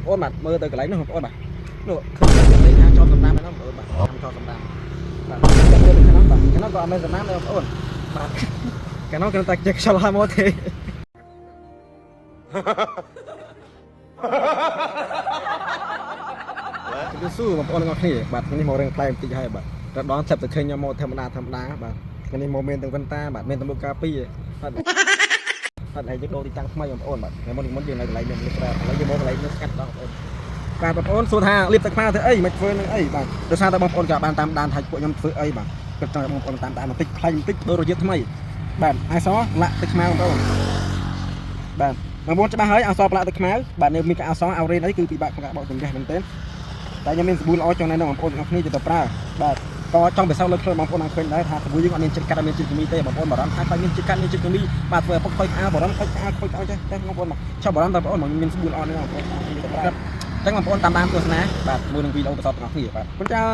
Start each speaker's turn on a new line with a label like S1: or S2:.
S1: បងប្អូនបាទមើលទៅកន្លែងនោះបងប្អូនបាទនោះឃើញកន្លែងខាងចោលសំរាមហ្នឹងបងប្អូនបាទខាងចោលសំរាមបាទមើលទៅខាងនោះបាទខាងនោះក៏អត់មានសំរាមដែរបងប្អូនបាទខាងនោះគ្រាន់តែជាខ្យល់ហាមកទេ ជំរាបសួរបងប្អូនទាំងអស់គ្នាបាទថ្ងៃនេះមករឿងប្លែកបន្តិចហើយបាទរដងចាប់តែឃើញខ្ញុំមកធម្មតាធម្មតាបាទថ្ងៃនេះមកមានទាំងវិនតាបាទមានទាំងមុខការពីបាទបាទហើយយើងដូរទីតាំងថ្មីបងប្អូនបាទថ្ងៃមុនមុនយើងនៅកន្លែងមានមនុស្សច្រើនឥឡូវយើងមកកន្លែងនេះស្ងាត់ដល់បងប្អូនបាទបងប្អូនសួរថាលៀបទឹកខ្មៅធ្វើអីមិនធ្វើនឹងអីបាទដោយសារតែបងប្អូនក៏បានតាមដានថាពួកខ្ញុំធ្វើអីបាទគាត់ចង់ឲ្យបងប្អូនតាមដានបន្តិចខ្លាញ់បន្តិចដូររសជាតិថ្មីបាទអសលាក់ទឹកខ្មៅបងប្អូនបាទបងប្អូនច្បាស់ហើយអសប្រឡាក់ទឹកខ្មៅបាទនៅមានការអសអោរេនអីគឺពិបាកក្នុងការបោកជម្រះមែនទែន តែខ្ញុំមានសាប៊ូល្អចង់ណែនាំបងប្អូនទាំងអស់គ្នាទៅប្រើបាទក៏ចង់ពិសោធន៍លើខ្លួនបងប្អូនបានឃើញដែរថាសាប៊ូយើងអត់មានជាតិកាត់អត់មានជាតិគីមីទេបងប្អូនបារម្ភថាខ្លាចមានជាតិកាត់មានជាតិគីមីបាទធ្វើឲ្យពុកខូចក្អើបារម្ភខូចក្អើខូចក្អើចេះតែបងប្អូនមកចង់បារម្ភតែបងប្អូនមកមានសាប៊ូល្អនេះបងប្អូនទាំងអស់គ្នាទៅប្រើអញ្ចឹងបងប្អូនតាមដានទស្សនាបាទមួយនឹងវីដេអូពិសោធន៍ទាំងអស់គ្នាបាទអរគុណច្រើន។